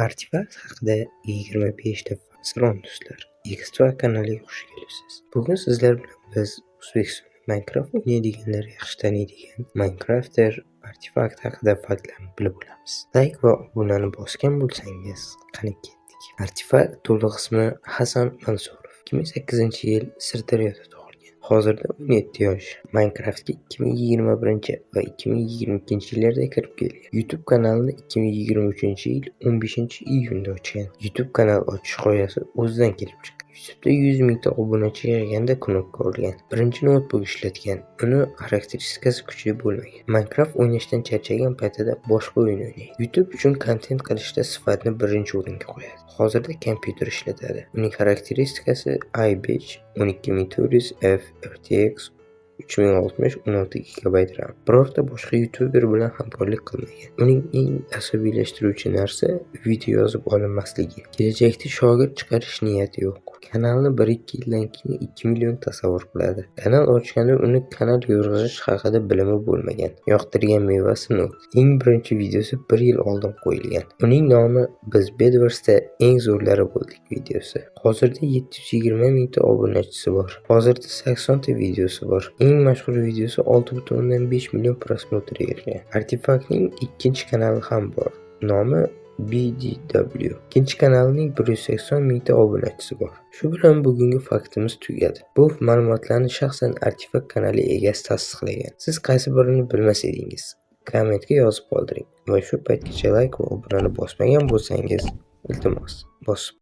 Artefakt haqida 25 ta. Salom, do'stlar! X2 kanaliga xush kelibsiz. Bugun sizlar bilan biz O'zbekistonda Minecraft o'ynaydiganlar yaxshi taniydigan Minecrafter Artefakt haqida faktlarni bilib olamiz. Layk va obunani bosgan bo'lsangiz, qani ketdik. Artefakt to'liq ismi Hasan Mansurov. 2008-yil Sirdaryoda tug'ilgan. Hozirda 17 yosh. Minecraftga 2021 va 2022-yillarda kirib kelgan. YouTube kanalini 2023-yil 15-iyunda ochgan. YouTube kanal ochish g'oyasi o'zidan kelib chiqqan. YouTube'da 100 mingta obunachi yig'ganda knopka urgan. Birinchi noutbuk ishlatgan. Uni xarakteristikasi kuchli bo'lmagan. Minecraft o'ynashdan charchagan paytida boshqa o'yin o'ynaydi. YouTube uchun kontent qilishda sifatni birinchi o'ringa qo'yadi. Hozirda kompyuter ishlatadi. Uning xarakteristikasi i5 12400F, RTX 3060, 16 GB RAM. Birorta boshqa youtuber bilan hamkorlik qilmagan. Uning eng asabiylashtiruvchi narsa video yozib olinmasligi. Kelajakda shogird chiqarish niyati yo'q. Kanalni 1-2 yildan keyin 2 million tasavvur qiladi. Kanal ochganda uni kanal yurg'izish haqida bilimi bo'lmagan. Yoqtirgan mevasi nok. Eng birinchi videosi bir yil oldin qo'yilgan. Uning nomi "Biz Bedwars'da eng zo'rlari bo'ldik" videosi. Hozirda 720 mingta obunachisi bor. Hozirda 80 ta videosi bor. Eng mashhur videosi 6,5 million просмотр yig'gan. Artefaktning ikkinchi kanali ham bor. Nomi BDW. Ikkinchi kanalining 180 mingta obunachisi bor. Shu bilan bugungi faktimiz tugadi. Bu ma'lumotlarni shaxsan Artefakt kanali egasi tasdiqlagan. Siz qaysi birini bilmas edingiz? Kommentga yozib qoldiring va shu paytgacha layk va obunani bosmagan bo'lsangiz, iltimos, bosib